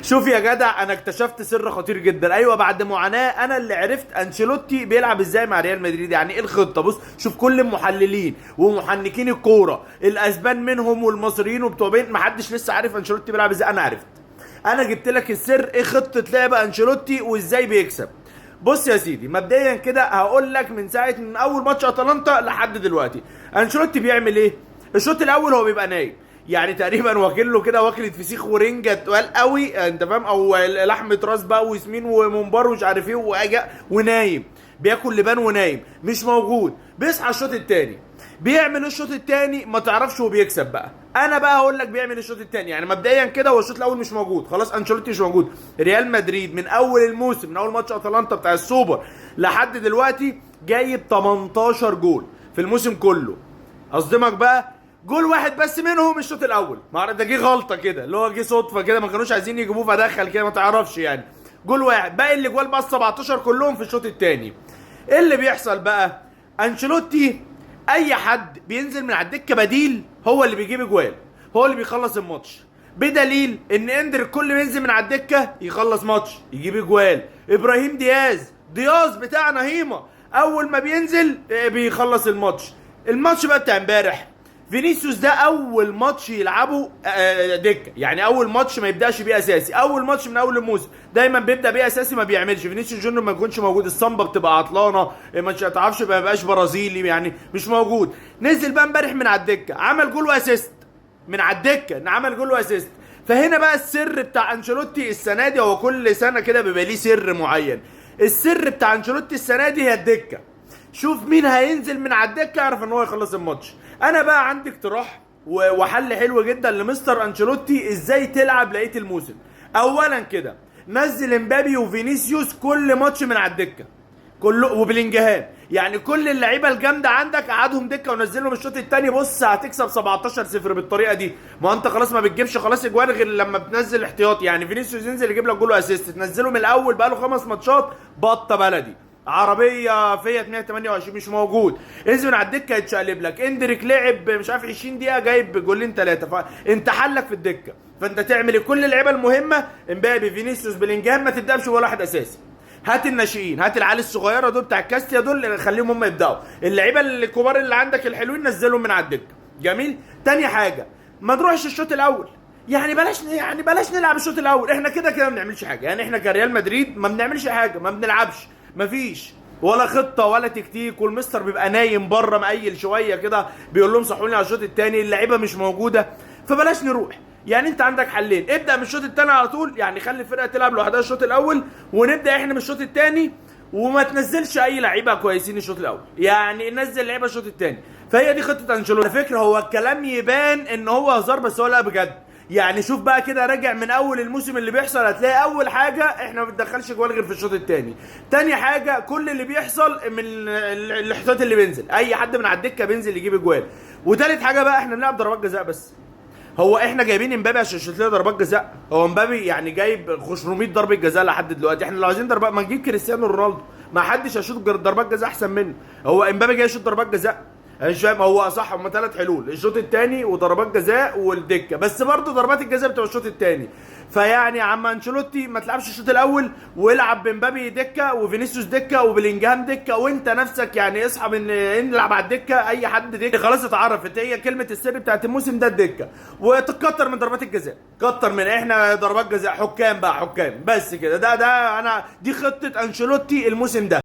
شوف يا جدع، انا اكتشفت سر خطير جدا. ايوه بعد معاناة انا اللي عرفت انشيلوتي بيلعب ازاي مع ريال مدريد. يعني ايه الخطة؟ بص شوف، كل المحللين ومحنكين الكورة الاسبان منهم والمصريين وبتوع بين، ما حدش لسه عارف انشيلوتي بيلعب ازاي. انا عرفت، انا جبت لك السر، ايه خطه لعب انشيلوتي وازاي بيكسب. بص يا سيدي، مبدئيا كده هقول لك من ساعة من اول ماتش اتلانتا لحد دلوقتي انشيلوتي بيعمل ايه. الشوط الاول هو بيبقى نايم، يعني تقريبا واكل له كده واكله فسيخ ورنجه تقال قوي، انت فاهم، او لحمه راس بقى وسمين وممبار ومش عارف ايه واجا ونايم، بياكل لبان ونايم، مش موجود. بيصحى الشوط الثاني بيعمل الشوط الثاني ما تعرفش وبيكسب بقى. انا بقى هقول لك بيعمل الشوط الثاني. يعني مبدئيا كده هو الشوط الاول مش موجود خلاص، انشيلوتي مش موجود. ريال مدريد من اول الموسم، من اول ماتش اتلانتا بتاع السوبر لحد دلوقتي، جايب 18 جول في الموسم كله. اصدمك بقى، جول واحد بس منهم الشوط الاول، ما اعرف ده جه غلطه كده، اللي هو جه صدفة كده، ما كانوش عايزين يجيبوه فدخل كده، ما تعرفش يعني. جول واحد، باقي الاجوال بقى ال 17 كلهم في الشوط الثاني. ايه اللي بيحصل بقى؟ انشيلوتي اي حد بينزل من على الدكة بديل هو اللي بيجيب اجوال، هو اللي بيخلص الماتش. بدليل ان اندريك كل ما ينزل من على الدكة يخلص ماتش يجيب اجوال. ابراهيم دياز، دياز بتاعنا هيما، اول ما بينزل بيخلص الماتش. الماتش بقى بتاع امبارح، فينيسيوس ده اول ماتش يلعبه دكه، يعني اول ماتش ما يبداش بيه اساسي، اول ماتش من اول الموسم دايما بيبدا بيه اساسي، ما بيعملش. فينيسيوس جونيور ما يكونش موجود، الصمبا بتبقى عطلانه، ما تعرفش، ما بيبقاش برازيلي يعني، مش موجود. نزل بقى امبارح من على الدكة، عمل جول و assist من على الدكة، عمل جول و assist. فهنا بقى السر بتاع انشيلوتي السنة دي، هو كل سنة كده بيبقى ليه سر معين. السر بتاع انشيلوتي السنة دي هي الدكة. شوف مين هينزل من على الدكة اعرف ان هو يخلص الماتش. انا بقى عندي اقتراح وحل حلو جدا لمستر انشيلوتي ازاي تلعب بقية الموسم. اولا كده نزل امبابي وفينيسيوس كل ماتش من على الدكة كله، وبلينجهام، يعني كل اللعيبة الجامدة عندك قعدهم دكه ونزلهم الشوط الثاني. بص هتكسب 17-0 بالطريقة دي. ما انت خلاص ما بتجيبش خلاص اجوان غير لما بتنزل احتياطي، يعني فينيسيوس ينزل يجيب لك جول و assist، تنزله من الاول بقى له 5 ماتشات بطه بلدي، عربية فيات 128 مش موجود، انزل من على الدكة يتشقلب لك. اندريك لعب مش عارف 20 دقيقة جايب جولين 3، فانت حلك في الدكة. فانت تعمل كل اللعيبة المهمة، امبابي فينيسيوس بلينجهام، ما تبداش ولا واحد اساسي. هات الناشئين، هات العيال الصغيرة دول بتاع الكاستيا دول، خليهم هم يبداوا. اللعيبة الكبار اللي عندك الحلوين نزلهم من على الدكة. جميل. تاني حاجة، ما نروحش الشوط الاول، يعني بلاش، يعني بلاش نلعب الشوط الاول، احنا كده كده ما بنعملش حاجة. يعني احنا كريال مدريد ما بنعملش حاجة، ما بنلعبش، مفيش ولا خطه ولا تكتيك، والمستر بيبقى نايم بره مقيل شوية كده، بيقول لهم صحوني على الشوط الثاني، اللعيبة مش موجودة، فبلاش نروح. يعني انت عندك حلين، ابدا من الشوط الثاني على طول، يعني خلي الفرقة تلعب لوحدها الشوط الاول، ونبدا احنا من الشوط الثاني، وما تنزلش اي لعيبة كويسين الشوط الاول، يعني نزل لعيبة الشوط الثاني. فهي دي خطه انشيلوتي. على فكرة هو الكلام يبان ان هو هزار، بس هو لا بجد. يعني شوف بقى كده، راجع من اول الموسم اللي بيحصل، هتلاقي اول حاجة احنا ما بندخلش جوال غير في الشوط الثاني. تاني حاجة كل اللي بيحصل من الاحتياط اللي بينزل، اي حد من على الدكة بينزل يجيب اجوال. وتالت حاجة بقى، احنا بنلعب ضربات جزاء بس. هو احنا جايبين امبابي عشان يشوط لنا ضربات جزاء؟ هو امبابي يعني جايب 500 ضربه جزاء لحد دلوقتي. احنا لو عايزين ضربات ما نجيب كريستيانو رونالدو، ما حدش هيشوط ضربات جزاء احسن منه. هو امبابي جاي يشوط ضربات جزاء؟ انا مش فاهم. هو صح، هم 3 حلول، الشوط الثاني وضربات جزاء والدكه، بس برضه ضربات الجزاء بتبقى الشوط الثاني. فيعني يا عم انشيلوتي ما تلعبش الشوط الاول، والعب بامبابي دكه وفينيسيوس دكه وبلينجهام دكه، وانت نفسك يعني اصحى من نلعب على الدكة، اي حد دكه خلاص اتعرفت هي كلمة السر بتاعت الموسم ده، الدكة. وتكتر من ضربات الجزاء، كتر من احنا ضربات جزاء، حكام بقى، حكام بس كده. ده انا دي خطه انشيلوتي الموسم ده.